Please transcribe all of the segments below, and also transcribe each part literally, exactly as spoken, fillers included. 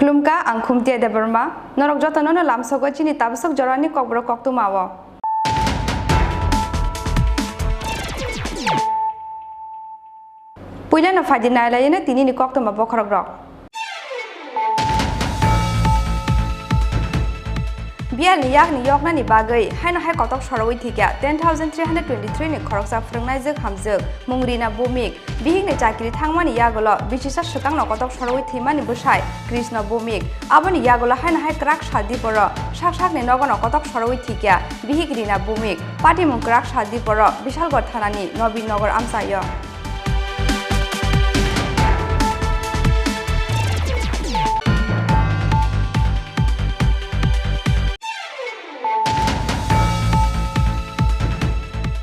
Khulumkha, ang Khumtia Debbarma. Norok jotono no lamsogo chini tabasok jorani kokborok koktwma o. Puilano phaidi nailaino tinini koktwma bokhorokrok. Biyalni yakni yoknani bagwi haino hai kotok sorowi thikya ten thousand three hundred twenty-three ni khoroksa phwrwngnaijwk hamjwk mung Rina Bhowmik. Bihikni chakiri thangmani yagulo bisisa swkangno kotok sorowi thwimani bwsai Krishna Bhowmik. Aboni yagulo haino hai kwrak sal diporo sak sakni nogono kotok sorowi thikya bihik Rina Bhowmik. Patimung kwrak sal diporo Bishalgarh thanani Nobin Nagar amchaio.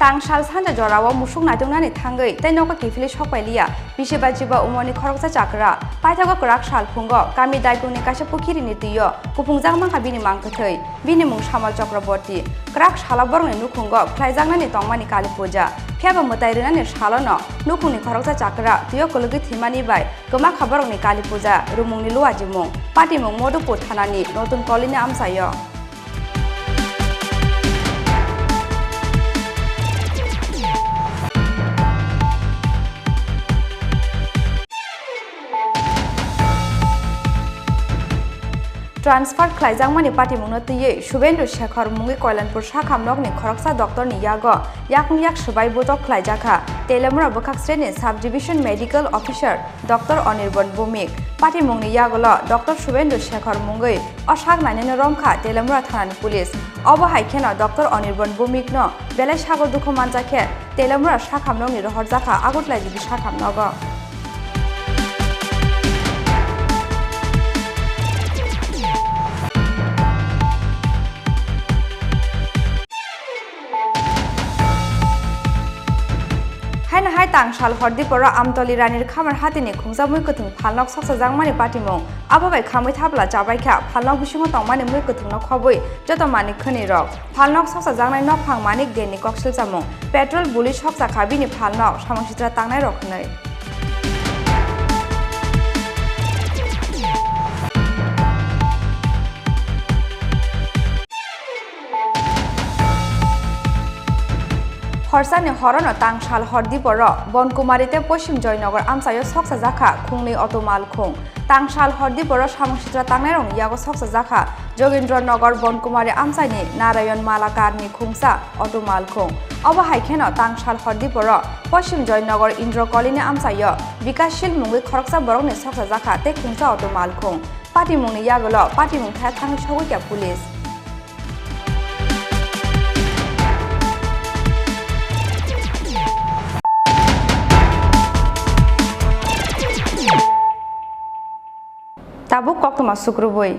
Tang sal sanja jorao musuk naituknani thangwi tei nogo kiphilwi sokpai liya. Bisi bachiba umorni khoroksa chakra. Paithago kwrak sal phungo kami Daikungni kaisa pukhirini twio kuphungjak mankha bini mang kwthwi. Bini mung Samal Chakraborty. Kwrak salo borokni nukhungo khlaijaknani tongmani Kali Puja. Phiyaba mwtai rwnani salono nukhungni khoroksa chakra twio kwlwgwi thwimani bai kwmakha borokni Kali Puja, rumungni luajimung, patimung Madhupur thanani Notun Colony amchaio. Transfer khlaijakmani patimungno twiwi Subendra Shekhar mungwi Koilanpur sakham nokni khoroksa doctorni yago yakung yak swbai butok khlaijakha Telamura bwkhak sreni Sub Division Medical Officer Doctor Anirban Bhowmik. Patimungni yagulo Doctor Subendra Shekhar mungwi o sak nainino romkha Telamura thanani police. Obo hai kheno Doctor Anirban Bhowmikno belai sago dukhu manjakhe Telamura sakham nokni rohorjakha Agartala G B sakham nogo. Haino hai tang sal hor diporo Amtoli Ranir Khamar hatini khungsa mui kwthwng phalnok soksajakmani patimung. Abo bai khamwi thapla chabaikha phalnok bisingo tongmani mui kwthwngno khobwi joto manik khwnwi rok. Phalnok soksajaknai nokphang Manik Deni koksil chamung. Petrol buli sokjakha bini phalnok samung sitra tangnai rok hwnwi. Horsani horono tang sal hor diporo Bonkumari tei Poschim Joynagar amchaio soksajakha khungnwi auto malkhung. Tang sal hor diporo samung sitra tangnairokni yago soksajakha Jogendra Nagar Bonkumari amchaini Narayan Malakarni khungsa auto malkhung. Obo hai kheno tang sal hor diporo Poschim Joynagar Indra Colony amchaio Bikash Shil mungwi khoroksa borokni soksajakha tei khungsa auto malkhung. Patimungni yagulo patimung thaya thangwi sogwi kha police. Tabuk koktwma sukrubui.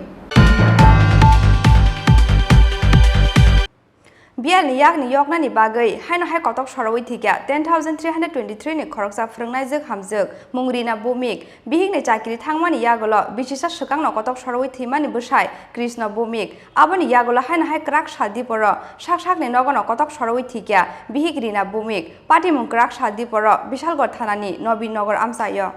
Biyalni yakni yoknani bagwi haino hai kotok sorowi thikya ten thousand three hundred twenty-three ni khoroksa phwrwngnaijwk hamjwk mung Rina Bhowmik. Bihikni chakiri thangmani yagulo bisisa swkangno kotok sorowi thwimani bwsai Krishna Bhowmik. Aboni yagulo haino hai kwrak sal diporo sak sakni nogono kotok sorowi thikya bihik Rina Bhowmik. Patimung kwrak sal diporo Bishalgarh thanani Nobin Nagar amchaio.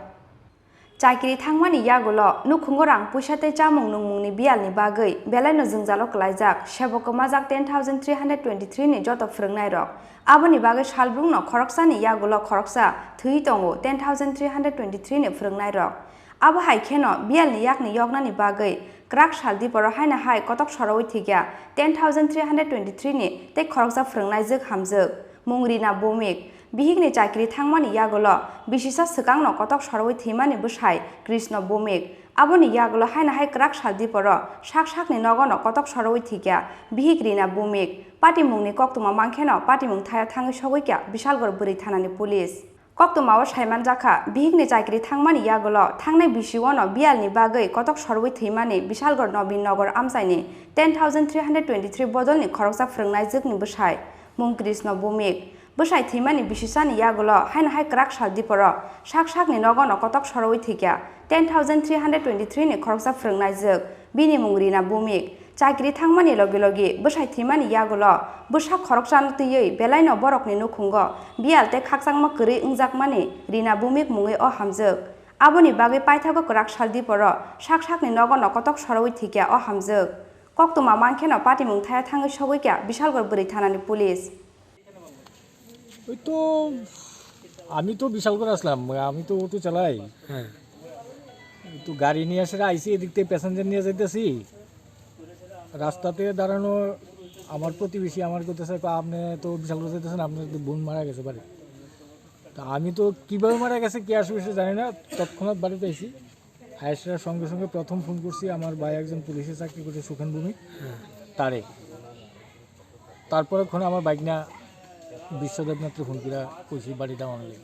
Chakiri thangmani yagulo nukhungo rang puisa tei chamung nungmungni biyalni bagwi belaino jwngjalo kwlaijak, sebo kwmajak ten thousand three hundred twenty-three ni joto phwrwngnairok. Aboni bagwi salbrumno khoroksani yagulo khoroksa thwi tongo ten thousand three hundred twenty-three ni phwrwngnairok. Abo hai kheno biyalni yakni yoknani bagwi kwrak sal diporo haino hai kotok sorowi thwikya ten thousand three hundred twenty three ni tei khoroksa phwrwngnaijwk hamjwk mung Rina Bhowmik. Bihikni chakri thangmani yagulo bisisa swkangno kotok sorowi thwimani bwsai Krishna Bhowmik. Aboni yagulo haino hai kwrak sal diporo sak sakni nogono kotok sorowi thwikya bihik Rina Bhowmik. Patimungni koktwma mankheno patimung thaio thangwi sogwikya Bishalgarh bwrwi thanani police. Koktwmao saimanjakha, bihikni chakri thangmani yagulo thangnai bisiono biyalni bagwi kotok sorowi thwimani Bishalgarh Nobin Nagar amchaini ten thousand three hundred twenty three bodolni khoroksa phwrwngnaijwkni bwsai mung Krishna Bhowmik. Bwsai thwimani bisisani yagulo haino hai kwrak sal diporo sak sakni nogono kotok sorowi thwikya ten thousand three hundred twenty three ni khoroksa phwrwngnaijwk, bini mung Rina Bhowmik. Chakri thangmani logi logi bwsai thwimani yagulo bwsa khoroksano twiwi belaino borokni nukhungo biyal tei khakchangma kwrwi wngjakmani Rina Bhowmik mungwi o hamjwk. Aboni bagwi paithago kwrak sal diporo sak sakni nogono kotok sorowi thwikya o hamjwk. Koktwma mankheno patimung thaio thangwi sogwikya Bishalgarh bwrwi thanani police. ওই তো, আমি তো বিশালগড় আসলাম, আমি তো অটো চালাই। হ্যাঁ। তো গাড়ি নিয়ে এসে আইসি, এদিক থেকে প্যাসেঞ্জার নিয়ে যাইতেছি। রাস্তাতে দাঁড়ানো আমার প্রতিবেশী আমার করতেছে, "আপনি তো বিশালগড় যাইতেছেন, আপনার তো বোন মারা গেছে বাড়ি।" তা আমি তো কিভাবে মারা গেছে, কি আসে বিষয়ে জানি না, তৎক্ষণাৎ বাড়িতে আইসি। আইসার সঙ্গে সঙ্গে প্রথম ফোন করছি আমার ভাই একজন পুলিশে চাকরি করে, সুখেন ভূমি, হ্যাঁ। তারে। তারপরে ওখানে আমার বাইক না বিশ্ব দেবনাথরে ফোন করে কইছি বাড়ি দেওয়ার লাগি।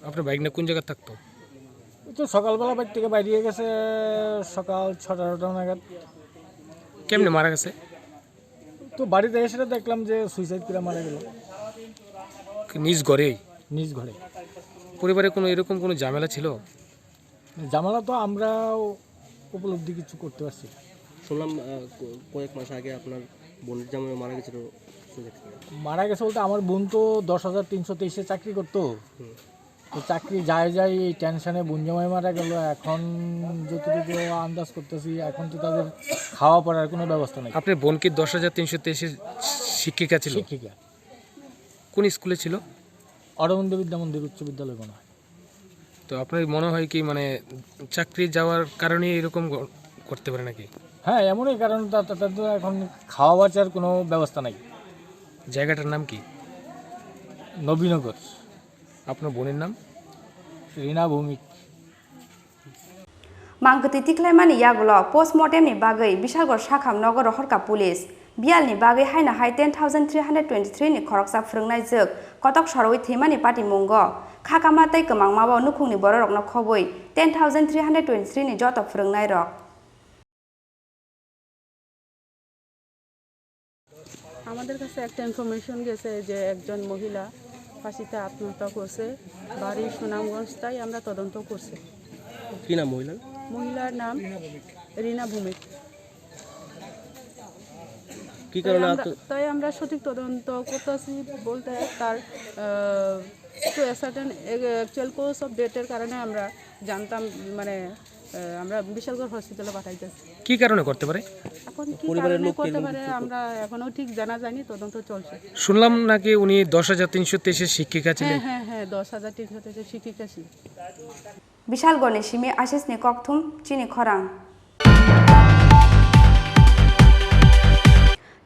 আপনার বাইক না কোন জায়গা থাকতো? ওই তো সকালবেলা বাড়ি থেকে বাইরে গেছে সকাল ছটা আটটা নাগাদ। কেমনে মারা গেছে? তো বাড়িতে এসে দেখলাম যে সুইসাইড করে মারা গেল। কি নিজ ঘরেই? নিজ ঘরে। পরিবারে কোনো এরকম কোনো ঝামেলা ছিল? ঝামেলা তো আমরাও উপলব্ধি কিছু করতে পারছি না। শুনলাম, আহ, ক-, কয়েক মাস আগে আপনার বোনের জামাইও মারা গেছিল সুইসাইড করে। মারা গেছে বলতে আমার বোন তো দশ হাজার তিনশো তেইশে চাকরি করতো। হুম। তো চাকরি যায় যায় এই টেনশনে বোন জামাই মারা গেল। এখন যতটুকু আন্দাজ করতেছি, এখন তো তাদের খাওয়া পড়ার কোনো ব্যবস্থা নেই। আপনার বোন কি দশ হাজার তিনশো তেইশের শিক্ষিকা ছিল? শিক্ষিকা। কোন স্কুলে ছিল? অরবিন্দ বিদ্যা মন্দির উচ্চ বিদ্যালয় মনে হয়। তো আপনার মনে হয় কি, মানে, চাকরি যাওয়ার কারণে এরকম ঘ-, ঘটতে পারে নাকি? হ্যাঁ, এমনই কারণ, তা-, তা-, তাদের তো এখন খাওয়া বাঁচার কোনো ব্যবস্থা নাই। জায়গাটার নাম কি? নবীনগর। আপনার বোনের নাম? রিনা Bhowmik. Mangkwtwi tikhlaimani yagulo postmortem ni bagwi Bishalgarh Sakham nogo rohorkha police. Biyalni bagwi haino hai ten thousand three hundred twenty three ni khoroksa phwrwngnaijwk kotok sorowi thwimani patimungo khakama tei kwmangmao nukhungni bororokno khobwi ten thousand three hundred twenty three ni joto phwrwngnairok. আমাদের কাছে একটা ইনফরমেশন গেছে যে একজন মহিলা ফাঁসিতে আত্মহত্যা করছে, বাড়ি সুনামগঞ্জ, তাই আমরা তদন্ত করছি। কি নাম মহিলার? মহিলার নাম রিনা ভৌমিক। কি তাই কারণে আমরা, আত্ম- তাই আমরা সঠিক তদন্ত করতেছি বলতে তার, আহ, তো সার্টেন অ্যাকচুয়াল কোজ অফ ডেথের কারণে আমরা জানতাম, মানে, আহ, আমরা বিশালগড় হসপিটালে পাঠাইতেছি। কি কারণে করতে পারে? এখন কি পরিবারের কারণে লোক করতে কেন পারে, কিছু আমরা এখনো ঠিক জানা যায়নি, তদন্ত চলছে। শুনলাম নাকি উনি দশ হাজার তিনশো তেইশের শিক্ষিকা ছিলেন। হ্যাঁ, হ্যাঁ, হ্যাঁ, দশ হাজার তিনশো তেইশের শিক্ষিকা ছিলেন। Bishalgarh ni simi Ashish ni kokthum chini khorang.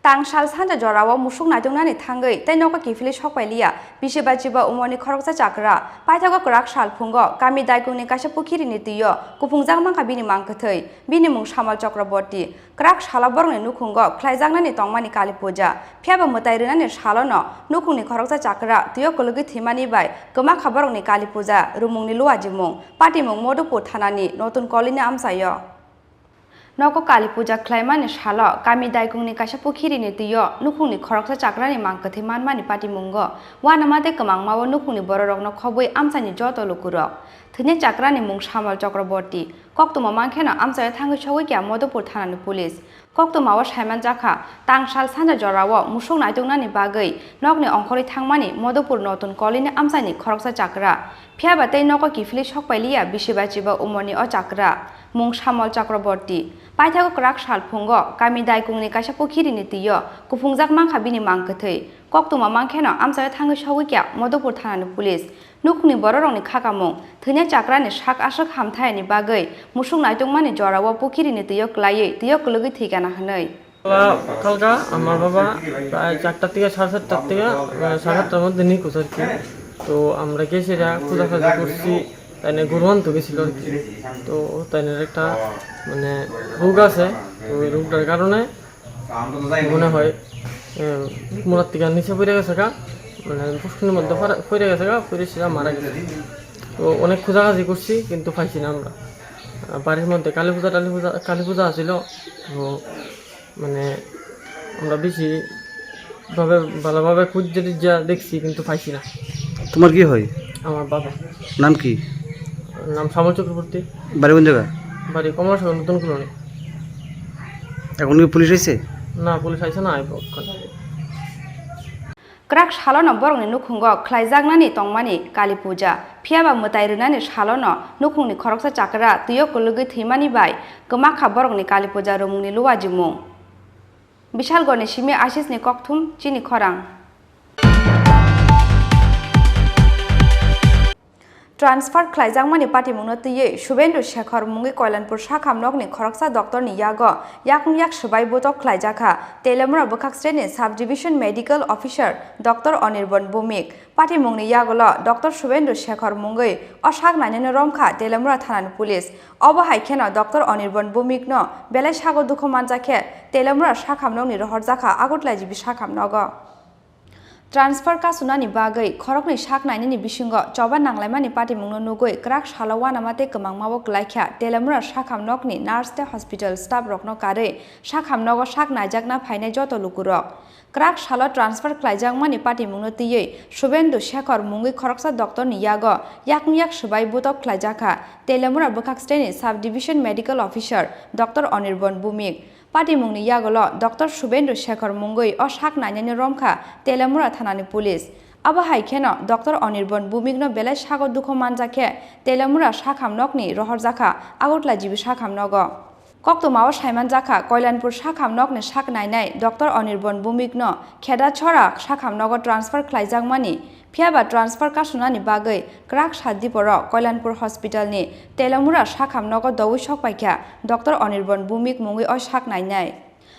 Tangsal sanja jorao musuk naituknani thangwi tei nogo kiphilwi sokpailiya bisi bai chiba umorni khoroksa chakra. Paithago kwrak sal phungo kami Daikungni kaisa pukhirini twio kuphungjak mankha bini mang kwthwi. Bini mung Samal Chakraborty. Kwrak salo borokni nukhungo khlaijaknani tongmani Kali Puja. Phiyaba mwtai rwnani salono nukhungni khoroksa chakra twio kwlwgwi thwimani bai kwmakha borokni Kali Puja rwmungni luajimung. Patimung Modupur thanani Notun Kolini amchaio. Nogo Kali Puja khlaimani salo kami Daikungni kaisa pukhirini twio nukhungni khoroksa chakrani mang kwthwi manmani patimungo uanama tei kwmangmao nukhungni bororokno khobwi amchaini joto lukurok. Thwinai chakrani mung Samal Chakraborty. Koktwma mankheno amchaio thangwi sogwi kha Modupur thanani police. Koktwmao saimanjakha, tangsal sanja jorao musuk naituknani bagwi nokni ongkhorwi thangmani Modupur Notun Kolini amchaini khoroksa chakra. Phiyaba tei nogo kiphilwi sokpailiya bisi bai chiba umorni o chakra, mung Samal Chakraborty. Paithago kwrak sal phungo kami Daikungni kaisa pukhirini twio kuphungjak mankha bini mang kwthwi. Koktwma mankheno amchaio thangwi sogwi kha Madhupur thanani police. Nukhungni bororokni khakamung, thwinai chakrani sak aswk hamthayani bagwi musuk naitokmani jorao pukhirini twio kwlaiwi twio kwlwgwi thwikana hwnwi. Khalka, আমার বাবা প্রায় চারটা থেকে সাড়ে সাতটার থেকে, আহ, সাড়ে সাতটার মধ্যে নিখোঁজ আর কি। তো আমরা গেছি, এটা খোঁজাখুঁজি করছি, তাই নিয়ে গরু আনতে গেছিল আর কি। তো তাই নিয়ে একটা, মানে, রোগ আছে, তো ওই রোগটার কারণে মনে হয়, আহ, মোড়ার থেকে নিচে পড়ে গেছে গা, মানে, পুষ্করিণীর মধ্যে পড়ে, পড়ে গেছে গা, পড়ে সেটা মারা গেছে। তো অনেক খোঁজাখুঁজি করছি, কিন্তু পাইছি না আমরা। আহ, বাড়ির মধ্যে কালী পূজা, টালী পূজা, কালী পূজা আছিল, তো মানে, আমরা বেশি ভাবে, ভালোভাবে খুঁজতে যা দেখছি, কিন্তু পাইছি না। তোমার কি হয়? আমার বাবা। নাম কি? নাম শ্যামল চক্রবর্তী। বাড়ি কোন জায়গা? বাড়ি কমলাসাগর নতুন কলোনি। এখন কি পুলিশ আইছে? না, পুলিশ আইছে না, আইব ওখানে। Kwrak salono borokni nukhungo khlaijaknani tongmani Kali Puja, phiyaba mwtai rwnani salono nukhungni khoroksa chakra twio kwlwgwi thwimani bai kwmakha borokni Kali Puja rwmungni luajimung. Bishalgorni simi Ashisni kokthum chini khorang. Transfer khlaijakmani patimungno twiwi Subendru Shekhar mungwi Koilanpur sakham nokni khoroksa doctorni yago yakung yak swbai butok khlaijakha Telemura bwkhak sreni Sub Division Medical Officer Doctor Anirban Bhumik. Patimungni yagulo Doctor Subendru Shekhar mungwi o sak nainani romkha Telemura thanani police. Obo hai kheno Doctor Anirban Bhumikno belai sago dukhu manjakhe Telemura sakham nokni rohorjakha Agartala G B sakham nogo. Transfer kasunani bagwi khoroknwi sak nainani bisingo choba nanglaimani patimungno nugwi kwrak salo uanama tei kwmangmao kwlaikha Telemura sakham nokni nurse tei hospital staff rokno karwi sakham nogo sak naijakna phainai joto lukurok. Kwrak salo transfer khlaijakmani patimungno twiwi Subendru Shekhar mungwi khoroksa doctorni yago yakung yak swbai butok khlaijakha Telemura bwkhak sreni Sub Division Medical Officer Doctor Anirban Bhumik. Patimungni yagulo Doctor Subendru Shekhar mungwi o sak nainani romkha Telemura thanani police. Abo hai kheno Doctor Anirban Bhumikno belai sago dukhu manjakhe Telemura sakham nokni rohorjakha Agartala G B sakham nogo. Koktwmao saimanjakha Koilanpur sakham nokni sak nainai Doctor Anirban Bhumikno Khedachora sakham nogo transfer khlaijakmani. Phiyaba transfer kasunani bagwi kwrak sal diporo Koilanpur hospitalni Telemura sakham nogo doui sokpaikha Doctor Anirban Bhumik mungwi o sak nainai.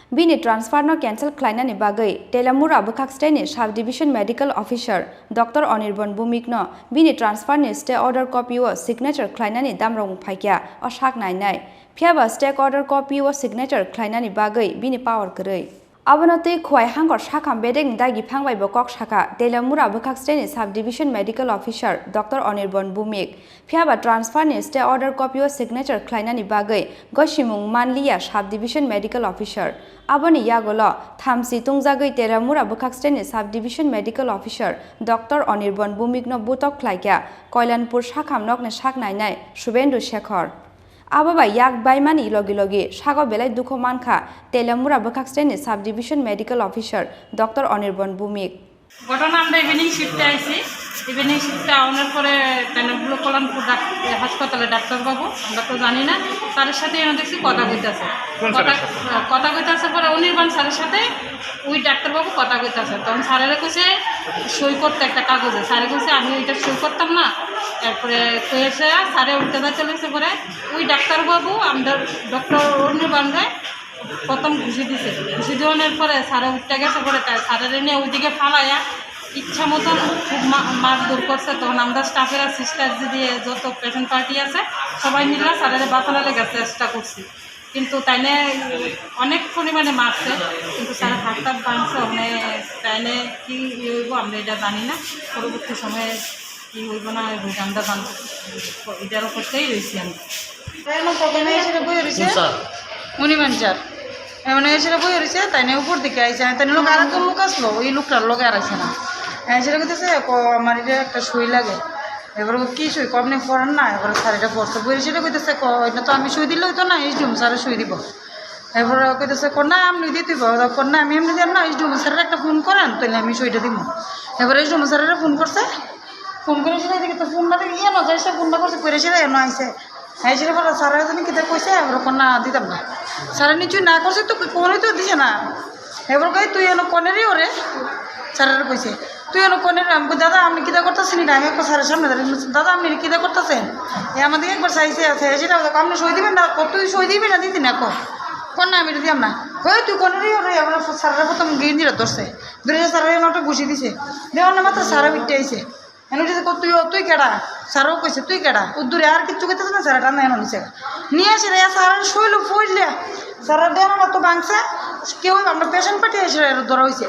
Bini transfer no cancel khlainani bagwi Telemura bwkhak sreni Sub Division Medical Officer Doctor Anirban Bhumik no bini transfer ni stay order copy o signature khlainani damrokmung phaikha o sak nainai. Phiyaba stay order copy o signature khlainani bagwi bini power kwrwi. Abono twi Khowai Hangkhor sakham bedekni dagi phang bai bo kok sakha Telemura bwkhak sreni Sub Division Medical Officer Doctor Anirban Bhumik. Phiyaba transfer ni stay order copy o signature khlainani bagwi gosimung manliya Sub Division Medical Officer. Aboni yagulo thamchi tungjagwi Telemura bwkhak sreni Sub Division Medical Officer Doctor Anirban Bhumik no butok khlaikha Koilanpur sakham nokni sak nainai Subendru Shekhar. Abo bai yak baimani logi logi sago belai dukhu mankha Telemura bwkhak sreni Sub Division Medical Officer Doctor Anirban Bhumik. ঘটনা আমরা ইভিনিং শিফটে আইছি। ইভিনিং শিফটে আওয়ার পরে তাহলে ব্লু কলামপুর ডাক-, হাসপাতালে ডাক্তারবাবু, আমরা তো জানি না, স্যারের সাথে এনে দেখছি কথা কইতাছে। কোন কথা, স্যারের সাথে? কথা কইতাছে পরে অনির্বাণ স্যারের সাথে ওই ডাক্তারবাবু কথা কইতাছে। তখন স্যারেরা কইছে সই করতে একটা কাগজে। স্যারে কইছে, "আমি ওইটা সই করতাম না।" এরপরে তো এসে স্যারে উল্টে দাঁড়িয়ে চলেছে পরে ওই ডাক্তারবাবু আমাদের ডক্টর অনির্বাণরে প্রথম ঘুষি দিছে। ঘুষি দেওয়ানোর পরে স্যারে উঠতে গেছে পরে তাই স্যারের এনে ওইদিকে ফালাইয়া ইচ্ছা মতন খুব মা-, মারধর করছে। তখন আমরা স্টাফেরা সিস্টার দিয়ে যত পেশেন্ট পার্টি আছে সবাই মিলে স্যারের বাঁচানোর লেগে চেষ্টা করছি, কিন্তু তাইনে অনেক পরিমাণে মারছে, কিন্তু স্যার হাত টাত ভাঙছে। মানে তাইনে কি ইয়ে হইব আমরা এটা জানি না। পরবর্তী সময়ে কি হইব না হইব এটা আমরা জানতে, এটার উপরটাই রয়েছি আমরা। এমন কবে না এসে বই রয়েছে? কোন স্যার? মণিমান স্যার। এমন এসে বই রয়েছে, তাই নিয়ে উপর দিকে আইসে। আমি তাই নিয়ে লোক আর একজন লোক আসলো, ওই লোকটার লোক আর আসে না। হ্যাঁ, সেটা কইতেছে, "ক-, আমার এটা একটা সই লাগে।" এবার ও কি সই, কম নেই পড়ার না, এবার স্যার এটা পড়ছে। বই সেটা কইতেছে, "ক-, এটা তো আমি সই দিলে হইতো না, এইচ ডি এম স্যারে সই দিব।" এবার ও কইতেছে, "ক-, না, আপনি দিতে পারো।" ক-, "না, আমি এমনি দিলাম না, এইচ ডি এম স্যারের একটা ফোন করেন, তাহলে আমি সইটা দিব।" এবার এইচ ডি এম স্যারের ফোন করছে, ফোন করে সেটা এদিকে তো ফোন না দেখে ইয়ে না যায়, সে ফোন না করছে, করে সেটা এনে আইসে। হ্যাঁ, সেটা বলো, স্যারের জন্য কিতা কইছে, আমরা কোনো দিতাম না। স্যারে নিশ্চয়ই না করছে তো, কোনোই তো দিছে না। এবার কই, "তুই এনো কনে রে ওরে?" স্যারের কইছে, "তুই এনো কনে রে?" আমি কই, "দাদা, আপনি কিতা করতেছেন এটা?" আমি একবার স্যারের সামনে দাঁড়িয়ে বলছি, "দাদা, আপনি এটা কিতা করতেছেন?" এ আমাদের একবার চাইছে, আছে, সেটা বলে, "আপনি সই দিবেন না?" কো, "তুই সই দিবি না দিতি না?" কো, "কোন না, আমি এটা দিলাম না।" "ওই তুই কনে রে ওরে?" এবার স্যারের প্রথম গিয়ে নিয়ে ধরছে, ধরে স্যারের একটা ঘুষি দিছে, দেওয়ার মাত্র স্যারে উঠতে আইছে। এনে উঠে কো, "তুই, তুই কেডা?" স্যারও কইছে, "তুই কেডা?" উদ্দুরে আর কিচ্ছু কইতেছে না, স্যার টান এনে নিছে। নিয়ে এসে রে স্যার শৈল ফইলে, স্যার দেন না তো ভাঙছে, কেউ আমরা পেশেন্ট পাঠিয়ে এসে ধরা হইছে।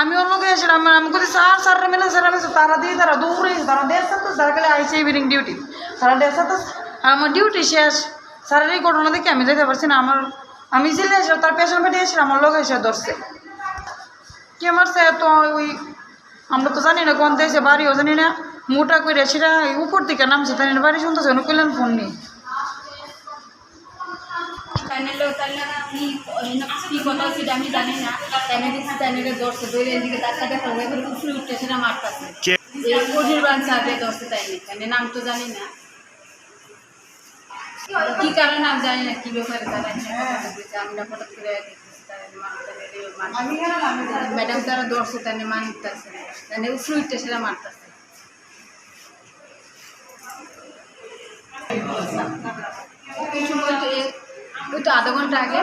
আমি ওর লগে এসে আমি, আমি কই, "স্যার, স্যার রে মেলে স্যার," আমি, "তারা দিয়ে তারা দৌড়ে, তারা দেড় সাথে স্যার গেলে আইসে ইভিনিং ডিউটি, তারা দেড় সাথে আমার ডিউটি শেষ।" স্যারের এই ঘটনা দেখে আমি যেতে পারছি না, আমার, আমি জেলে এসে তার পেশেন্ট পাঠিয়ে এসে আমার লগে এসে ধরছে। কে মারছে তো ওই আমরা তো জানি না কোন দেশে বাড়িও জানি না, মোটা করে সেটা উপর দিকে নামছে, তাই না? বাড়ি শুনতেছে, উনি কইলেন ফোন নেই। তাই নাহলে, তাই না, কি, কি কথা সেটা আমি জানি না। তাই না, দেখছি, তাই নাহলে ধরছে, ধরে এদিকে ধাক্কা দিয়ে ফেলে, এবার উপরে উঠতে সেটা মারতাছে। কে? এই অনির্বাণ স্যারকে ধরছে, তাই না? তাই না, নাম তো জানি না। কি কারণে আমি জানি না, কি ব্যাপারে তারা এসে কথা বলতেছে। আমরা হঠাৎ করে দেখতেছি তারা যে মানুষটা বেরিয়ে মানে ম্যাডাম তারা ধরছে, তাই না, মারতেছে, তাই না, উপরে উঠতে সেটা মারতেছে। এই সময় তো এ-, ওই তো আধা ঘন্টা আগে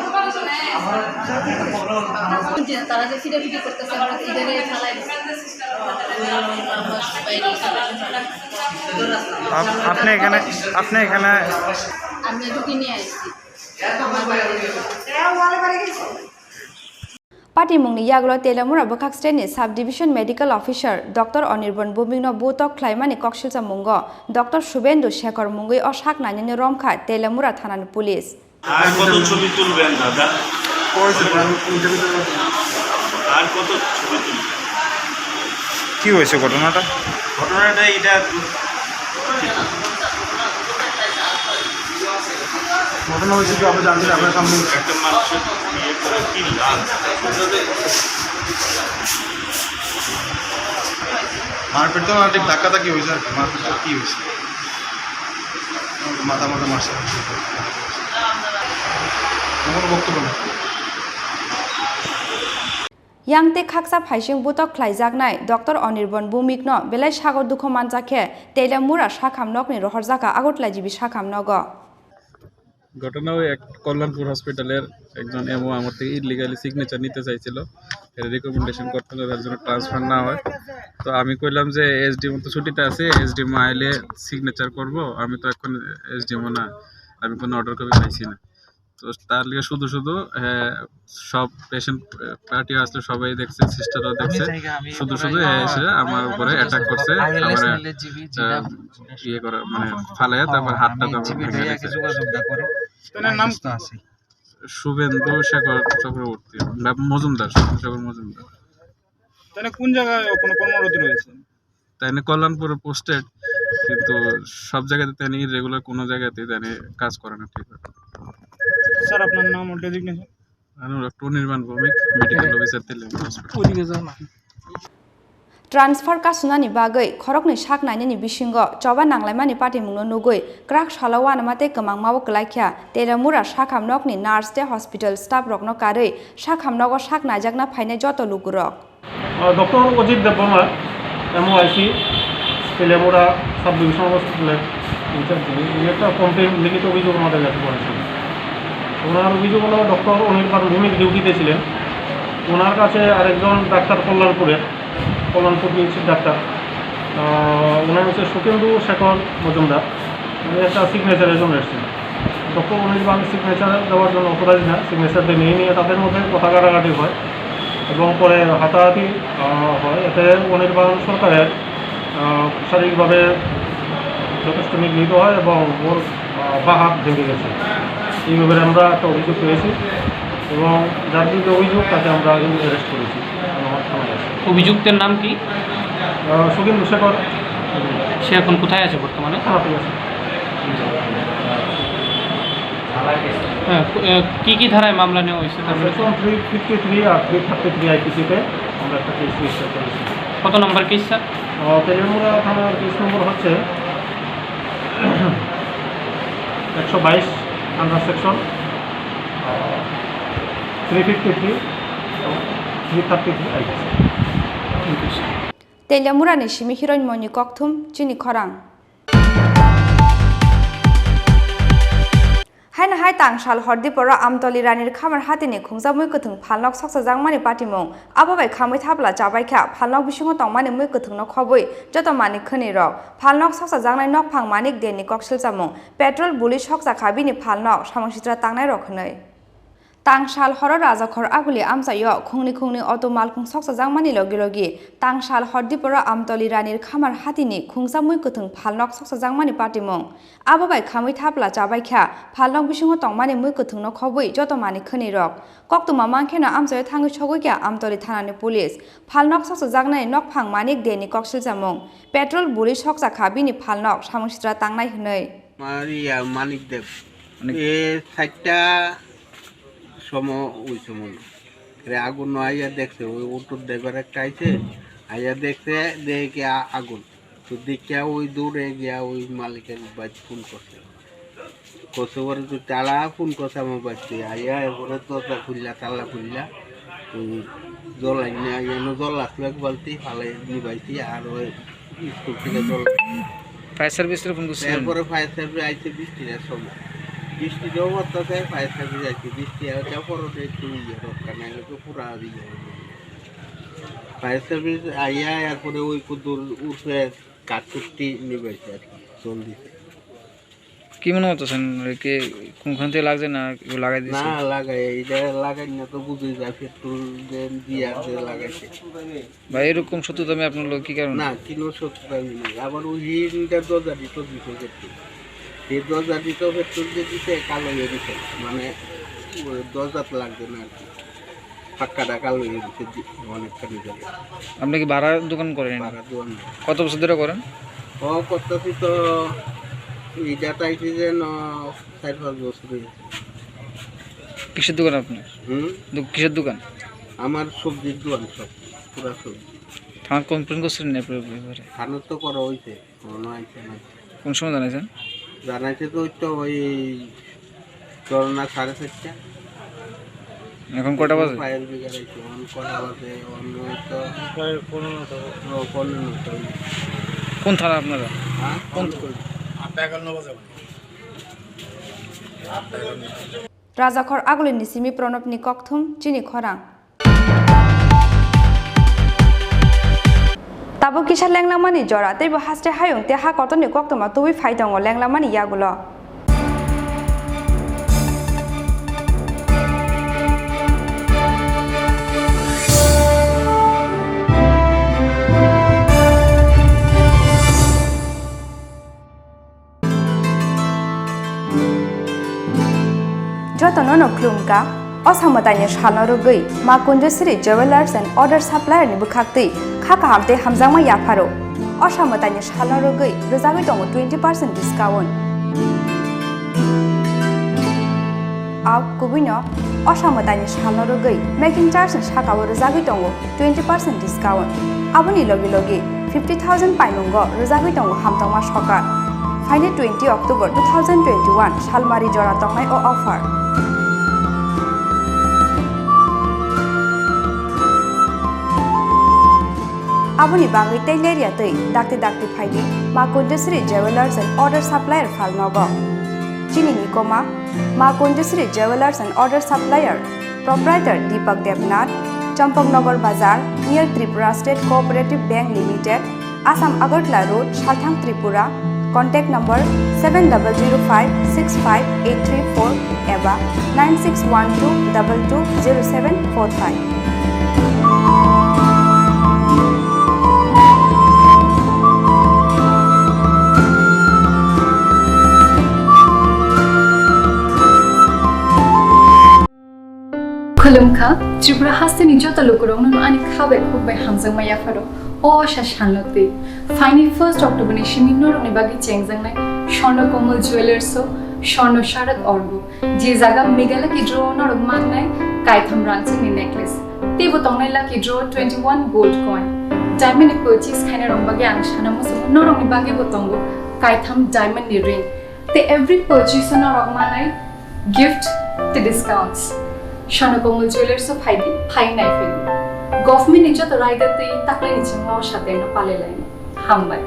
যে তারা যে ফিটাফিটি করতেছে, আমরা তো ইদারে ফালাই দিছি। আপ-, আপনি এখানে, আপনি এখানে আমি ঢুকে নিয়ে আসছি। Patimungni yagulo Teliamura bwkhak state ni Sub Division Medical Officer Doctor Anirban Bhumik no butok khlaimani koksilsa mungo Doctor Subendu Shekhar mungwi o sak nainani romkha Teliamura thanani police. আর কত ছবি তুলবেন দাদা? করেছে, আর ইন্টারভিউ দেওয়া হয়েছে। আর কত ছবি তুলবেন? কি হয়েছে ঘটনাটা? ঘটনাটা এটা ঘটনা হয়েছে কি, আপনি জানছেন, আপনার সামনে একটা মানুষের ইয়ে করে কি লাভ? মারপিট তো না, ঠিক ধাক্কাধাক্কি হয়েছে আর কি। মারপিট তো কি হয়েছে? মাথা মাথা মারছে। কোনো বক্তব্য নেই। Yang tei khaksa phaising butok khlaijaknai Doctor Anirban Bhumikno belai sago dukhu manjak khe, Teliamura sakhamnokni rohorjak kha Agartala G B sakhamnogo. ঘটনা ওই এক কল্যাণপুর হসপিটালের একজন এমও আমার থেকে ইলিগালি সিগনেচার নিতে চাইছিল, এর রিকমেন্ডেশন করতে হবে, তার জন্য ট্রান্সফার না হয়। তো আমি কইলাম যে এসডিএমও তো ছুটিতে আছে, এসডিএমও আইলে সিগনেচার করব, আমি তো এখন এসডিএমও না, আমি কোনো অর্ডার কপি পাইছি না। তো তার লিগে শুধু শুধু, আহ, সব পেশেন্ট পার্টি আসলে সবাই দেখছে, সিস্টারও দেখছে, শুধু শুধু এসে আমার উপরে অ্যাটাক করছে, আমার, আহ, ইয়ে করে, মানে, ফালাইয়া তারপর হাতটা তেমন ভেঙে গেছে। তার নাম? শুভেন্দু শেখর চক্রবর্তী, বা মজুমদার, শুভেন্দু শেখর মজুমদার। তাহলে কোন জায়গায় কোনো কর্মরত রয়েছে? তাই নিয়ে কল্যাণপুরে পোস্টেড, কিন্তু সব জায়গাতে তাই নিয়ে ইরেগুলার কোনো জায়গাতে তাই নিয়ে কাজ করে না ঠিকভাবে। স্যার, আপনার নাম ও ডেজিগনেশন? আমি ডক্টর অনির্বাণ ভৌমিক, মেডিকেল অফিসার, তেলিয়ামুড়া হসপিটাল। ওইদিকে যাও না। Transfer kasunani bagwi khoroknwi sak nainani bisingo choba nanglaimani patimungno nugwi kwrak salo uanama tei kwmangmao kwlaikha Teliamura sakhamnokni nurse tei hospital staff rokno karwi sakhamnogo sak naijakna phainai joto lukurok. আহ, ডক্টর অজিত দেববর্মা, এমওআইসি, Teliamura sub divisional হসপিটালের ইনচার্জ, যিনি, উনি একটা কমপ্লেন, লিখিত অভিযোগ আমাদের কাছে করেছেন। ওনার অভিযোগ হলো, ডক্টর অনির্বাণ ভৌমিক ডিউটিতে ছিলেন, ওনার কাছে আরেকজন ডাক্তার কল্যাণপুরের, কল্যাণপুর পিএইচসির ডাক্তার, আহ, ওনার হচ্ছে সুখেন্দু শেখর মজুমদার, উনি একটা সিগনেচারের জন্য এসেছেন। ডক্টর অনির্বাণ সিগনেচার দেওয়ার জন্য অথরাইজ না, সিগনেচার দিয়ে নিয়ে নিয়ে তাদের মধ্যে কথা কাটাকাটি হয় এবং পরে হাতাহাতি, আহ, হয়। এতে অনির্বাণ সরকারের, আহ, শারীরিকভাবে যথেষ্ট নিগৃহীত হয় এবং ওর, আহ, বাঁ হাত ভেঙে গেছে। এই ব্যাপারে আমরা একটা অভিযোগ পেয়েছি এবং যার বিরুদ্ধে অভিযোগ, তাকে আমরা অ্যারেস্ট করেছি। অভিযুক্তের নাম কি? আহ, সুখেন্দু শেখর। সে এখন কোথায় আছে বর্তমানে? থানাতেই আছে। হ্যাঁ, কো-, এ, কি কি ধারায় মামলা নেওয়া হয়েছে তার বিরুদ্ধে? সেকশন থ্রি ফিফটি থ্রি আর থ্রি থার্টি থ্রি আইপিসিতে আমরা একটা কেস রেজিস্টার করেছি। কত নম্বর কেস, স্যার? আহ, তেলিয়ামুড়া থানার কেস নম্বর হচ্ছে একশো বাইশ, under section, ah, Three fifty three, three thirty three I P C. Teliamurani simi Hiroin Moni kokthum chini khorang. Haino hai tangsal Hordiporo Amtoli Ranir Khamar hatini khungsa mui kwthwng phalnok soksajakmani patimung. Abo bai khamwi thapla chabaikha phalnok bisingo tongmani mui kwthwngno khobwi joto manik khwnwi rok. Phalnok soksajaknai nokphang Manik Deni koksilchamung. Petrol buli sokjakha bini phalnok samung sitra tangnairok hwnwi. Tangsal horo Rajakhor Aguli amchaio khungni khungni auto malkhung soksajakmani logi logi tangsal Hordiporo Amtoli Ranir Khamar hatini khungsa mui kwthwng phalnok soksajakmani patimung. Abo bai khamwi thapla chabaikha phalnok bisingo tongmani mui kwthwngno khobwi joto manik khwnwi rok. Koktwma mankheno amchaio thangwi sogwikha Amtoli thanani police. Phalnok soksajaknai nokphang Manik Deni koksilchamung. Petrol buli sokjakha bini phalnok samung sitra tangnai hwnwi. Maria Manik Dev. Manik. E saita somo oi somo. Re agun no aya dekse, oi auto driver ekta aise, aya dekse, de ke a-, agun. To dekya oi dure gya oi malik ek bhai phone korse. Kose pore to tala phone korsa mo basti aya, e pore to ta khulla, tala khulla. Oi jol aina, aya no jol aslo ek balti, phalai ni baiti, ar oi school theke jol. Fire service re phone korse. Erpore fire service aise bisti re somo. Bisti do hotta se fire service aise bisti, ar ta pore de tu iye rokka nai lo pura ri. Fire service aya, erpore oi kudur urse kakutti ni baiti ar ki, jol dise. কি মনে হচ্ছে, স্যার? কি কোনখান থেকে লাগছে না কেউ লাগাই দিয়েছে? না, লাগাই, এটা লাগাই না তো বুঝি যায়, পেট্রোল যে দিয়া যে লাগাইছে। ভাই, এরকম সত্য দামে আপনার লোক কি কারণে? না, কিনো সত্য দামি নেই। আবার ওই হিন্দার দরজা দিত দিত পেট্রোল। এই দরজা দিত পেট্রোল যে দিতে কালো হয়ে দিছে। মানে, ওই দরজা তো লাগবে না আর কি। পাক্কা ঢাকা লই গেছে দি-, অনেকখানি জায়গা। আপনি কি ভাড়া দোকান করেন? ভাড়া দোকান। কত বছর ধরে করেন? ও করতেছি তো, এই ডেট আইছে যে ন-, চার পাঁচ বছর হয়ে গেছে। কিসের দোকান আপনার? হুম? দো-, কিসের দোকান? আমার সবজির দোকান সব, পুরা সবজি। থানা কমপ্লেন করছিলেন না আপনার ব্যাপারে? থানা তো করা হয়েছে। কোনো আইছে না। কোন সময় জানাইছেন? জানাইছে তো ওই তো ওই ধরো না সাড়ে চারটা। এখন কটা বাজে? ফায়ার ব্রিগেড আইছে, এখন কটা বাজে? এখন তো প্রায় পনেরোটা। ও, পনেরোটা হইছে। কোন থানা আপনারা? হ্যাঁ? কোন কোন? আটটা একান্ন বাজে। Rajakhor Agulini simi Pranabni kokthum chini khorang. Tabuk kisa lenglamani jora, teibo haste hayung tei ha kotorni koktwma tubui phai tongo lenglamani yagulo. Jotono no khulumkha, o samwtaini salno rwgwi Ma Kunjasiri Jewellers and Other Supplier ni bwkhaktwi kha kaham tei hamjakma yapharo. O samwtaini salno rwgwi rwjagwi tongo twenty percent discount. A kubuino o samwtaini salno rwgwi making charge ni sakao rwjagwi tongo twenty percent discount. Aboni logi logi fifty thousand paimungo rwjagwi tongo hamtokma sokar. Phaini twenty October two thousand twenty-one salmari jora tongnai o offer. Aboni bagwi tei lerya twi dakti dakti phaidi Ma Kunjasiri Jewellers and Other Supplier phalnogo. Chini nikoma Ma Kunjasiri Jewellers and Other Supplier, Proprietor Deepak Debnath, Champaknagar Bazar, near Tripura State Cooperative Bank Limited, Assam Agartala Road, Salthang, Tripura. Contact number seven double zero five six five eight three four eba nine six one two double two zero seven four five. Khulumkha, Tripura hasteni joto lukurokno ani kha bai khuk bai hamjakma yapharo. O asa salno twi. Phaini first October ni simi norokni bagwi chengjaknai Swarna Komal Jewellers o Swarna Sharak Orgo. Je jaga Meghalaya ki draw norok mannai kaitham rangchakni necklace. Teibo tongnai lucky draw twenty-one gold coin. Diamond ni purchase khainai rok bagwi ang sana muchungo norokni bagwi bo tongo kaitham diamond ni ring. Tei every purchase o norok manai gift tei discounts. Sanakomal Jewellers o phai di, phai nai phai di. Government ni joto raida tei taklai ni chingmo sateng no palai lai. Hambai.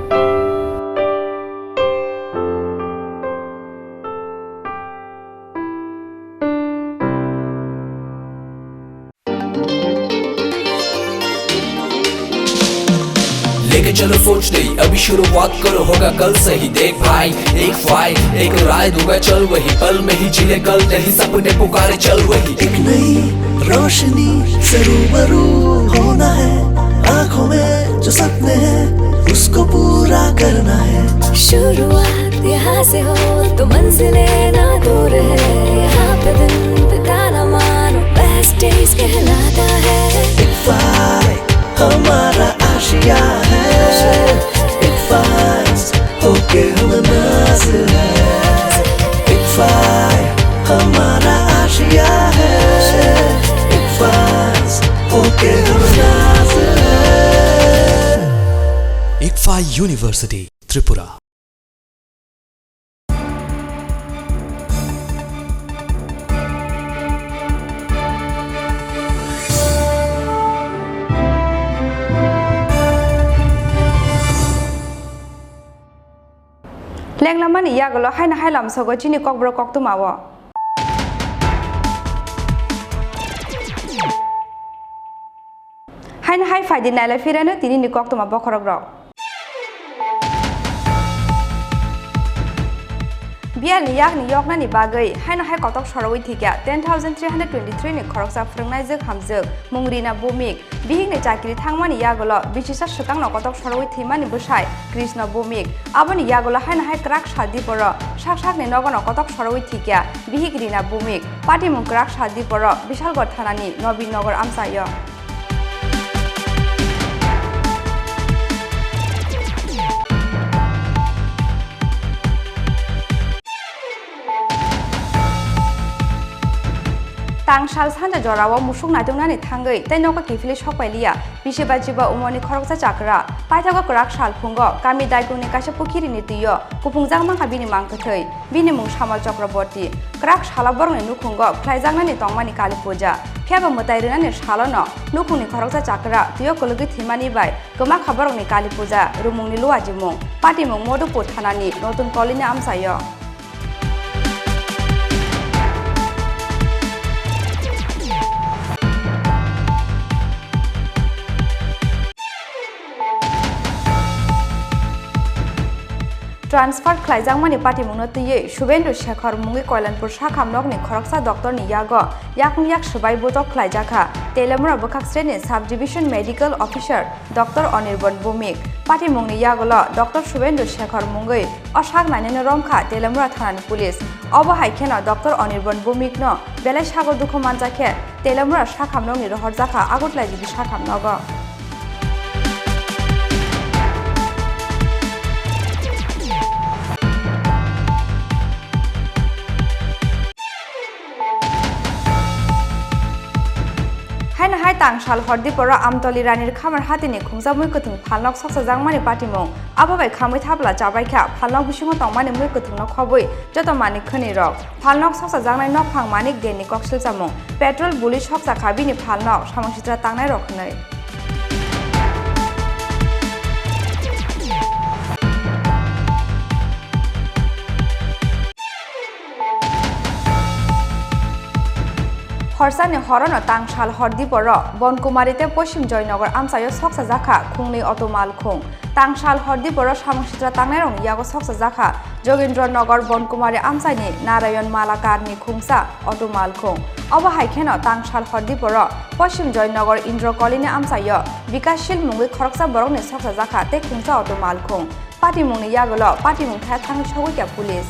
लेके चलो सोच नई, अभी शुरुआत करो, होगा कल सही। देख भाई, एक फाइल, एक राय दूंगा, चल वही, पल में ही जी ले कल, नहीं सपने पुकारे, चल वही। एक नई रोशनी से रूबरू होना है, आंखों में जो सपने हैं, उसको पूरा करना है। शुरुआत यहाँ से हो तो मंजिलें ना दूर है, यहाँ पे दिन बिताना मानो बेस्ट डेज कहलाता है। एक फाइल हमारा आशिया है, एक फाइल होके हम नाज है, एक फाइल हमारा आशिया है, एक फाइल होके हम नाज है। Ikfa University, Tripura. Lenglamani yagulo haino hai lamsogo chini kokborok koktwmao. Haino hai phaidi nailai phirano tinini koktwma bokhorokrok. Biyalni yakni yoknani bagwi haino hai kotok sorowi thikya ten thousand three hundred twenty-three ni khoroksa phwrwngnaijwk hamjwk mung Rina Bhowmik. Bihikni chakiri thangmani yagulo bisisa swkangno kotok sorowi thwimani bwsai Krishna Bhowmik. Aboni yagulo haino hai kwrak sal diporo sak sakni nogono kotok sorowi thikya bihik Rina Bhowmik. Patimung kwrak sal diporo Bishalgarh thanani Nobin Nagar amchaio. Tangsal sanja jorao musuk naituknani thangwi tei nogo kiphilwi sokpailiya bisi ba chiba umorni khoroksa chakra. Paithago kwrak sal phungo kami Daikungni kaisa pukhirini twio kuphungjak mankha bini mangkwthwi. Bini mung Samal Chakraborty. Kwrak salo borokni nukhungo khlaijaknani tongmani Kali Puja. Phiyaba mwtai rwnani salono nukhungni khoroksa chakra twio kwlwgwi thwimani bai kwmakha borokni Kali Puja, rumungni luajimung. Patimung Modupur thanani Notun Kolini amchaio. Transfer khlaijakmani patimungno twiwi Subendru Shekhar mungwi Koilanpur sakham nokni khoroksa doctorni yago yakung yak swbai butok khlaijakha Telemura bwkhak sreni Sub Division Medical Officer Doctor Anirban Bhowmik. Patimungni yagulo Doctor Subendru Shekhar mungwi o sak nainani romkha Telemura thanani police. Obo hai kheno Doctor Anirban Bhowmikno belai sago dukhu manjakhe Telemura sakham nokni rohorjakha Agartala G B sakham nogo. Haino hai tangsal hor diporo Amtoli Ranir Khamar hatini khungsa mui kwthwng phalnok soksajakmani patimung. Abo bai khamwi thapla chabaikha phalnok bisingo tongmani mui kwthwngno khobwi joto manik khwnwi rok. Phalnok soksajaknai nokphang Manik Deni koksilchamung. Petrol bului sokjakha bini phalnok samung sitra tangnairok hwnwi. Horsani horono tangsal hor diporo Bonkumari tei Poschim Joynagar amchaio soksajakha khungnwi auto malkhung. Tangsal hor diporo samung sitra tangnairokni yago soksajakha Jogendra Nagar Bonkumari amchaini Narayan Malakarni khungsa auto malkhung. Obo hai kheno tangsal hor diporo Poschim Joynagar Indra Colony amchaio Bikash Shil mungwi khoroksa borokni soksajakha tei khungsa auto malkhung. Patimungni yagulo patimung thaya thangwi sogwi kha police.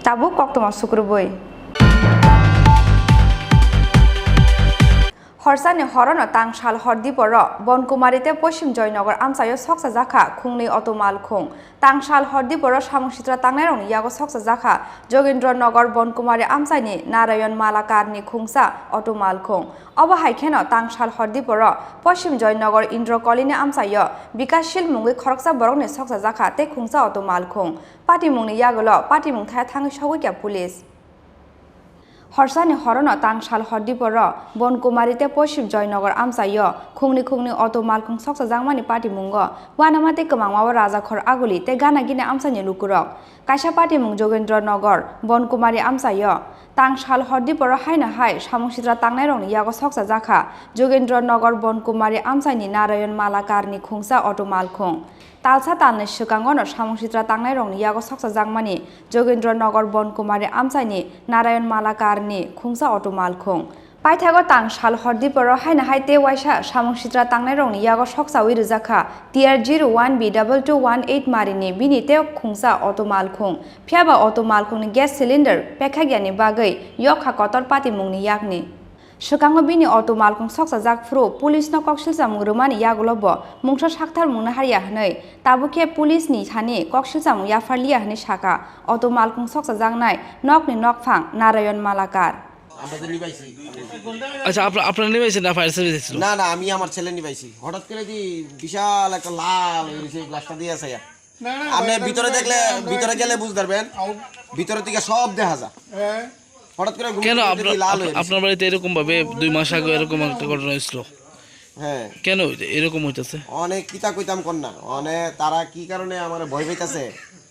Tabuk koktwma sukrubui. Horsani horono tangsal hor diporo Bonkumari tei Poschim Joynagar amchaio sokchajak kha khungnwi auto malkhung. Tangsal hor diporo samung sitra tangnairokni yago sokchajak kha Jogendra Nagar Bonkumari amchaini Narayan Malakarni khungsa auto malkhung. Obo hai kheno tangsal hor diporo Poschim Joynagar Indra Colony amchaio Bikash Shil mungwi khoroksa borokni sokchajak kha tei khungsa auto malkhung. Patimungni yagulo patimung thaya thangwi sogwi kha police. Horsani horono tangsal hor diporo Bonkumari tei Poschim Joynagar amchaio khungni khungni auto malkhung sokchajakmani patimungo uanama tei kwmangmao Rajakhor Aguli tei gana gini amchaini lukurok. Kaisa patimung Jogendra Nagar Bonkumari amchaio tangsal hor diporo haino hai samung sitra tangnairokni yago sokchajak kha Jogendra Nagar Bonkumari amchaini Narayan Malakarni khungsa auto malkhung. Talsa talni swkangono samung sitra tangnairokni yago sokchajakmani Jogendra Nagar Bonkumari amchaini Narayan Malakarni khungsa auto malkhung. Paithago tangsal hor diporo haino hai tei waisa samung sitra tangnairokni yago sokchawi rwjak kha T R zero one B double two one eight marini bini tei khungsa auto malkhung. Phiyaba auto malkhungni gas cylinder pekhakyani bagwi yok kha kotor patimungni yakni. Swkango bini auto malkhung sokchajak phuru police no koksilchamung rwmani yagulo bo mungsa saktharmung naharya hwnwi, tabukhe police ni thani koksilchamung yapharliya hwnwi saka auto malkhung sokchajaknai nokni nokphang Narayan Malakar. আমরা তো নিবাইছি। আচ্ছা, আপনার, আপনার নিবাইছেন না fire service এসেছিল? না, না, আমি আমার ছেলে নিবাইছি। হঠাৎ করে দি বিশাল একটা লাল হয়ে গেছে, গ্লাসটা দিয়ে আছে। না, না, আপনি ওইটা ভিতরে দেখলে, ভিতরে গেলে বুঝতে পারবেন। ভিতরে থেকে সব দেখা যায়। হ্যাঁ। হঠাৎ করে ঘুম কেন থেকে আপনার, উঠে লাল হয়ে গেছে। আপনার বাড়িতে এরকম ভাবে দুই মাস আগে এরকম একটা ঘটনা হয়েছিল? হ্যাঁ। কেন হইতে-, এরকম হইতেছে? অনেক কিতা কইতাম কর না, মানে তারা কি কারণে আমার ভয় পাইতাছে,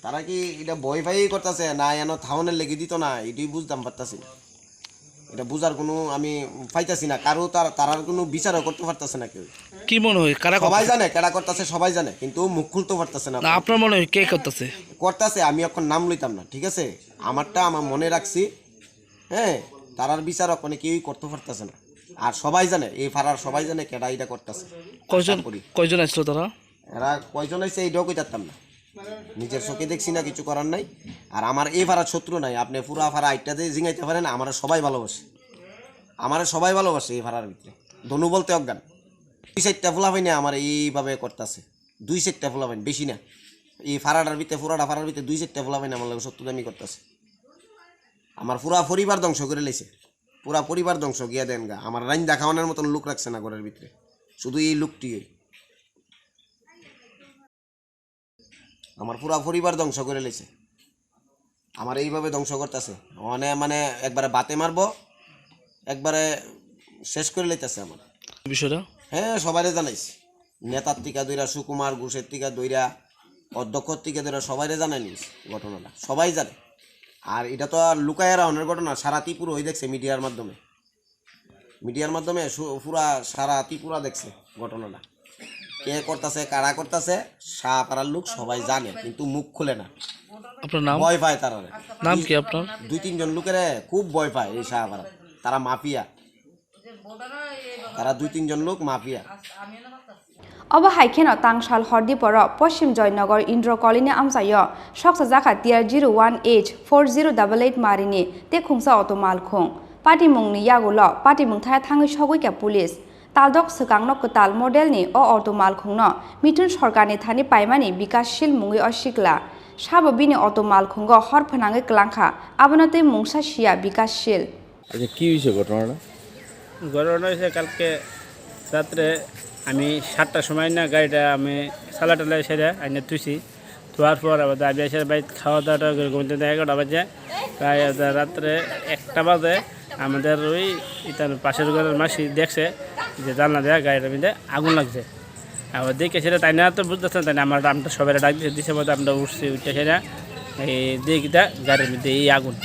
তারা কি এটা ভয় পাই করতেছে না এন থাউনের লেগে দিত না, এটাই বুঝতাম পারতাছি না। এটা বুঝার কোনো আমি পাইতাছি না, কারো তার, তারার কোনো বিচারও করতে পারতাছে না কেউ। কি মনে হয়, কারা সবাই করতেছে? জানে, কারা করতেছে সবাই জানে, কিন্তু মুখ খুলতে পারতাছে না। না, আপনার মনে হয় কে করতেছে? করতেছে, আমি এখন নাম লইতাম না, ঠিক আছে? আমারটা আমার মনে রাখছি, হ্যাঁ, তারার বিচারক মানে কেউই করতে পারতেছে না। আর সবাই জানে, এই পাড়ার সবাই জানে কেডা এটা করতেছে। কয়জন, আশা করি। কয়জন আসলো তারা? এরা কয়জন আইছে এইটাও কইতাম না, নিজের চোখে দেখছি না, কিছু করার নাই। আর আমার এই পাড়ার শত্রু নাই, আপনি পুরা পাড়া আইটটা দিয়ে জিঙাইতে পারেন, আমরা সবাই ভালোবাসে, আমরা সবাই ভালোবাসে এই পাড়ার ভিতরে। ধনু বলতে অজ্ঞান, দুই চারটা ফুলা পাইনি আমার এইভাবে করতেছে, দুই চারটা ফুলা পাইনি, বেশি না। এই পাড়াটার ভিতরে, পুরাটা পাড়ার ভিতরে দুই চারটা ফুলা পাইনি আমার লগে শত্রুতামি করতেছে। আমার পুরা পরিবার ধ্বংস করে লাইছে, পুরা পরিবার ধ্বংস গিয়া দেন গা। আমার রান্দা খাওয়ানোর মতন লোক রাখছে না ঘরের ভিতরে, শুধু এই লোকটি। আমার পুরা পরিবার ধ্বংস করে লাইছে, আমার এইভাবে ধ্বংস করতেছে। মানে, মানে একবারে বাতে মারবো, একবারে শেষ করে লাইতেছে আমার। বিষয়টা? হ্যাঁ, সবাইরে জানাইছি, নেতার টিকা দইরা, সুকুমার ঘোষের টিকা দইরা, অধ্যক্ষর টিকা দইরা, সবাইরে জানাই নিস ঘটনাটা, সবাই জানে। আর এটা তো আর লুকায় রাখনের ঘটনা, সারা ত্রিপুরা হয়ে দেখছে মিডিয়ার মাধ্যমে। মিডিয়ার মাধ্যমে সু-, পুরা সারা ত্রিপুরা দেখছে ঘটনাটা। কে করতাছে, কারা করতাছে, শাহপাড়ার লোক সবাই জানে, কিন্তু মুখ খুলে না। আপনার নাম? ভয় পায় তারা। নাম কি আপনার? দুই তিনজন লোকেরে খুব ভয় পায় এই শাহপাড়া। তারা মাফিয়া। তারা দুই তিনজন লোক mafia. Obo hai kheno tangsal hor diporo Poschim Joynagar Indra Colony amchaio sokchajak kha T R zero one H four zero double eight marini tei khungsa auto malkhung. Patimungni yagulo patimung thaya thangwi sogwi kha police. Taldok swkangno kwtal modelni o auto malkhungno Mithun Sorkarni thani paimani Bikash Shil mungwi o sikla. Sabo bini auto malkhungo hor phwnangwi kwlang kha, abono tei mungsa siya Bikash Shil. আচ্ছা, কি হয়েছে ঘটনাটা? ঘটনা হয়েছে কালকে রাত্রে আমি সাতটার সময় না গাড়িটা আমি চালা টালা সেরে আইনে তুইছি। তোয়ার পর আবার দাবি আছে ভাই, খাওয়া দাওয়া টাওয়া করে ঘুমাইতে দেয় এগারোটা বাজে। প্রায় রাত্রে একটা বাজে আমাদের ওই ইতার পাশের ঘরের মাসি দেখছে যে জানলা দেয়া গাড়িটার মধ্যে আগুন লাগছে। আবার দেখে সেটা তাই না তো বুঝতেছে না, তাই না আমরা, আমরা সবাই ডাক দিছে, দিছে মতো আমরা উঠছি, উঠে সেটা এই দেখি তা গাড়ির মধ্যে এই আগুন।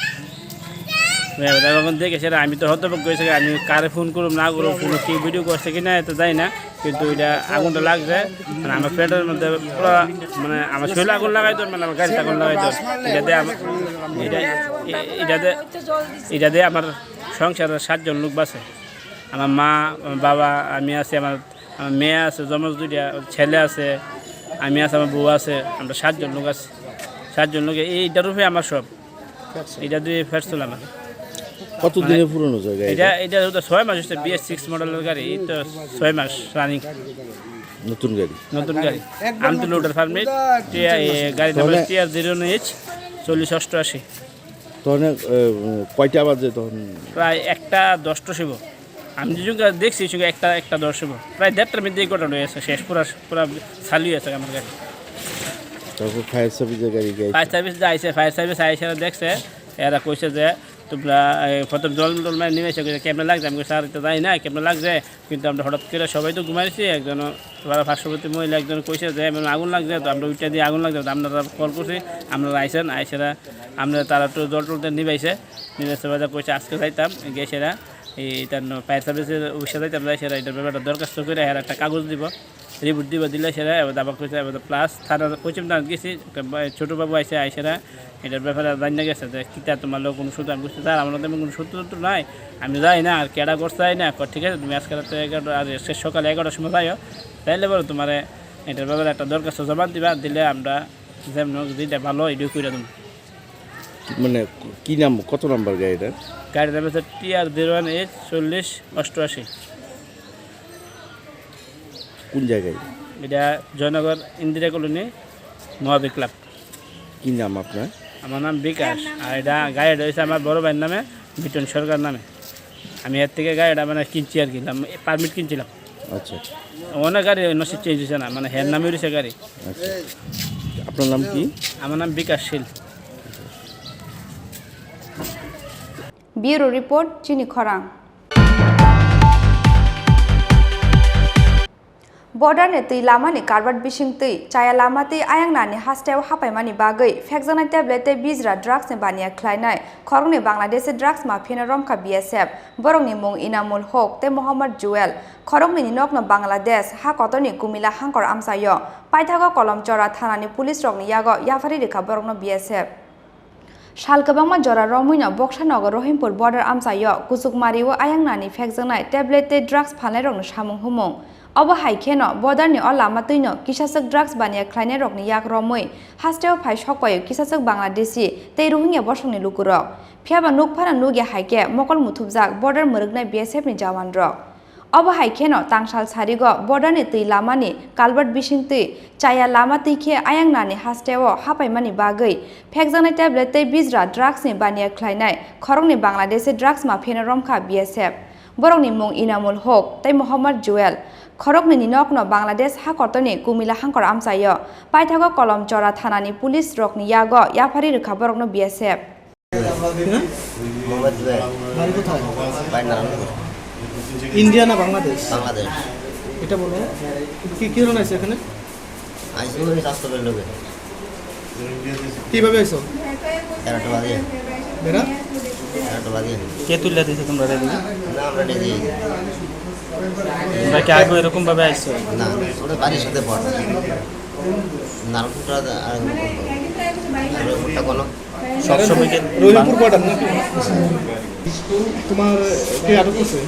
এবার যখন দেখে সেটা আমি তো হতভম্ব হয়েছি, আমি কারে ফোন করুম না করুম, কোনো কি ভিডিও করছে কি না এটা জানি না, কিন্তু এটা আগুনটা লাগছে, মানে আমার পেটের মধ্যে পুরো, মানে আমার শরীরে আগুন লাগাই দেন, মানে আমার গাড়িতে আগুন লাগাই দেন। এটা দিয়ে আমার, এটা, এটা দিয়ে, এটা দিয়ে আমার সংসারের সাতজন লোক বাঁচে। আমার মা, আমার বাবা, আমি আছি, আমার, আমার মেয়ে আছে, জমজ দুইটা ছেলে আছে, আমি আছি, আমার বউ আছে, আমরা সাতজন লোক আছি। সাতজন লোকে এইটার উপরে আমার সব। এটা দিয়ে ফেরছিল আমার। কত মানে দিনে পুরনো যায় গাড়িটা? এটা, এটা তো ছয় মাস হচ্ছে, বিএস সিক্স মডেলের গাড়ি, এই তো ছয় মাস রানিং। নতুন গাড়ি। নতুন গাড়ি। আমি তো লোডার পারমিট, টিয়া, এ, গাড়ি নাম্বার মানে টিআর জিরো এইচ চল্লিশ অষ্টআশি। তখন, এ, কয়টা বাজে তখন? প্রায় একটা দশটা ছিল। আমি যে সঙ্গে দেখছি, সঙ্গে একটা, একটা দশ ছিল। প্রায় দেড়টার মধ্যে এই ঘটনা হয়েছে, শেষ পুরা, পুরা চালু আছে আমার গাড়ি। তারপর ফায়ার সার্ভিসের গাড়ি গেছে? ফায়ার সার্ভিস যে আইছে, ফায়ার সার্ভিস আইসে দেখছে, এরা কইছে যে, "তোমরা, এ, প্রথম জল টল মানে নেমে এসে কইছে, 'কেমনে লাগছে?' আমি কই, 'স্যার, এটা জানি না, কেমনে লাগছে?' কিন্তু আমরা হঠাৎ করে সবাই তো ঘুমাইছি, একজন, তারা পার্শ্ববর্তী মহিলা একজন কইছে যে, "এমন আগুন লাগছে, তো আমরা উঠে দিয়ে আগুন লাগছে, তো আপনারা কল করছি, আপনারা আইছেন, আইসেরা আমরা তারা তো জল টল নিবাইছে, নিবাইছে বাদে কইছে, 'আজকে যাইতাম, গেছেরা, এই তার ন-, ফায়ার সার্ভিসের অফিসে যাইতাম, যাইসেরা এটার ব্যাপারে দরখাস্ত করে, আর একটা কাগজ দিব।'" রিপোর্ট দিবা দিলে সেরা এবার দাবা কইছে, এবার প্লাস থানা পশ্চিম থানা গেছি, একটা বা-, ছোট বাবু আইছে, আইসেরা এটার ব্যাপারে জানি না গেছে যে কিতা তোমার লোক কোনো সূত্র। আমি বুঝতে স্যার, আমার তেমন কোনো সূত্র টূত্র নাই, আমি যাই না, আর কেডা করতে যাই না। কয়, "ঠিক আছে, তুমি আজকে রাতে এগারোটা, আর আজকে সকালে এগারোটার সময় যাইও, তাইলে বলো তোমার এটার ব্যাপারে একটা দরখাস্ত জমা দিবা, দিলে আমরা যেমন যেটা ভালো এটাই করে দেবো।" মানে কি নাম, কত নাম্বার গাড়িটা? গাড়ির নাম হচ্ছে টিআর জিরো ওয়ান এইচ চল্লিশ অষ্টআশি। কোন জায়গায়? এটা জয়নগর ইন্দিরা কলোনি, মহাবীর ক্লাব। কি নাম আপনার? আমার নাম বিকাশ। আর এটা গাড়িটা হয়েছে আমার বড় ভাইয়ের নামে, বিটন সরকার নামে। আমি এর থেকে গাড়িটা মানে কিনছি আর কি, পারমিট কিনছিলাম। আচ্ছা। অনেক গাড়ি নসিব চেঞ্জ হয়েছে না, মানে হের নামে রয়েছে গাড়ি। আচ্ছা। আপনার নাম কি? আমার নাম বিকাশ শীল। Bureau report, Chini Khorang. Border ni twi lama ni karbat bising twi chaya lama twi ayang nani hasteo hapaimani bagwi phekjaknai tablet tei bijra drugs ni baniya khlainai khoroknwi Bangladeshi drugs mafia no romkha B S F. Borok ni mung Inamul Hok tei Mohammad Jewel. Khoroknwi ni nokno Bangladesh ha kotor ni Kumila hangkor amchaio. Paithago Kolomchora thana ni police rok ni yago yaphari rikha borok no B S F. Sal kwbangma jora romwino Boksanogo Rohimpur border amchaio kuchukmario ayang nani phekjaknai tablet tei drugs phalnairokni samung humung. Obo hai kheno borderni o lama twino kisachwk drugs baniya khlainairokni yak romwi hasteo phai sokpaio kisachwk Bangladeshi tei Rohingya bosongni lukurok. Phiyaba nukphano nukya hai khe mokol muthubjak border mwrwknai B S F ni jawanrok. Obo hai kheno tangsal sarigo border ni twi lama ni culvert bising twi chaya lama twi khe ayang nani hasteo hapaimani bagwi phekjaknai tablet tei bijra drugs ni baniya khlainai khoroknwi Bangladeshi drugs mafia no romkha B S F. Borokni mung Inamul Hok tei Mohammad Jewel. Khoroknwi ni nokno Bangladesh ha kotorni Kumila hangkor amchaio. Paithago Kolomchora thana ni police rokni yago yaphari rwkha borokno B S F. হ্যাঁ? মোহাম্মদ জুয়েল। বাড়ি কোথায়? বাড়ি নারায়ণপুর। ইন্ডিয়া না বাংলাদেশ? বাংলাদেশ। এটা বলো, কি, কি কারণে আছে এখানে? আইসি ওই রাস্তা বের লোকে। কিভাবে আইছো? এগারোটা বাজে। বেড়া? এগারোটা বাজে। কে তুলে দিছে তোমরা রেডি? না, আমরা নিজেই। তোমরা কি আগে এরকম ভাবে আইছো? না, ওদের বাড়ির সাথে পড়ে। নারায়ণপুরটা আর, আর ওটা বলো। সবসময় কি রহিমপুর কোয়ার্টার নাকি? তোমার কে আটক করছে?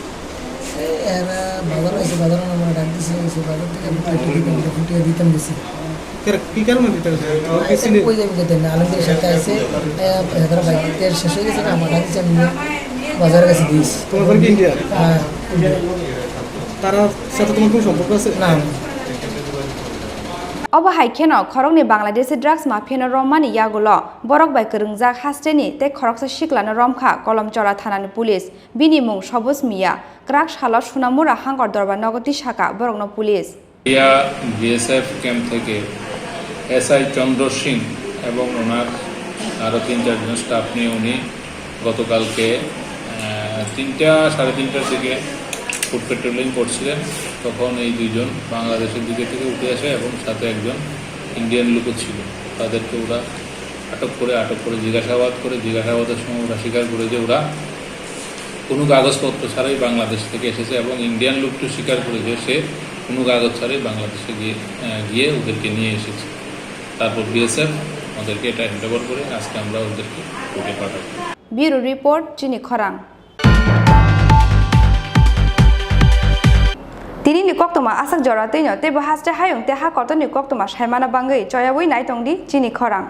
এরা বাজার আছে, বাজারে আমরা ডাক দিছি, এসে বাজার থেকে ফুটিয়ে দিতাম, ফুটিয়ে দিতাম গেছি। কেন, কি কারণে দিতে গেছে? তোমার কি এ, চিনি? ওই যে ওকে দেন, আলমগীরের সাথে আছে, এ, এগারো বাইক তেল শেষ হয়ে গেছে, আমার ডাক দিছি, আমি বাজারে গেছি দিস। তোমার ঘর কি ইন্ডিয়া? হ্যাঁ, ইন্ডিয়া। তার সাথে তোমার কোনো সম্পর্ক আছে? না। Obo hai kheno khoroknwi Bangladeshi drugs mafia no rommani yagulo borok bai kwrwngjak hasteni tei khoroksa siklano romkha Kolomchora thanani police. Bini mung Soboj Miya. Kwrak salo Sunamura hangkor dorbar nogo tisaka borokno police. ইয়া BSF camp থেকে এসআই চন্দ্র সিং এবং ওনার আরও তিন চারজন স্টাফ নিয়ে উনি গতকালকে, আহ, তিনটা, সাড়ে তিনটার দিকে ফুট পেট্রোলিং করছিলেন। তখন এই দুইজন বাংলাদেশের দিকে থেকে উঠে আসে এবং সাথে একজন ইন্ডিয়ান লোকও ছিল। তাদেরকে ওরা আটক করে, আটক করে জিজ্ঞাসাবাদ করে, জিজ্ঞাসাবাদের সময় ওরা স্বীকার করে যে ওরা কোনো কাগজপত্র ছাড়াই বাংলাদেশ থেকে এসেছে এবং ইন্ডিয়ান লোকটিও স্বীকার করে যে সে কোনো কাগজ ছাড়াই বাংলাদেশে গিয়ে, আহ, গিয়ে ওদেরকে নিয়ে এসেছে। তারপর বিএসএফ ওদেরকে এটা হ্যান্ডওভার করে আজকে আমরা ওদেরকে কোর্টে পাঠাবো। Bureau report, Chini Khorang. Tini ni koktwma asak jora twi no teibo haste hayung tei ha kotor ni koktwma saimana bangwi choyawi nai tong di Chini Khorang.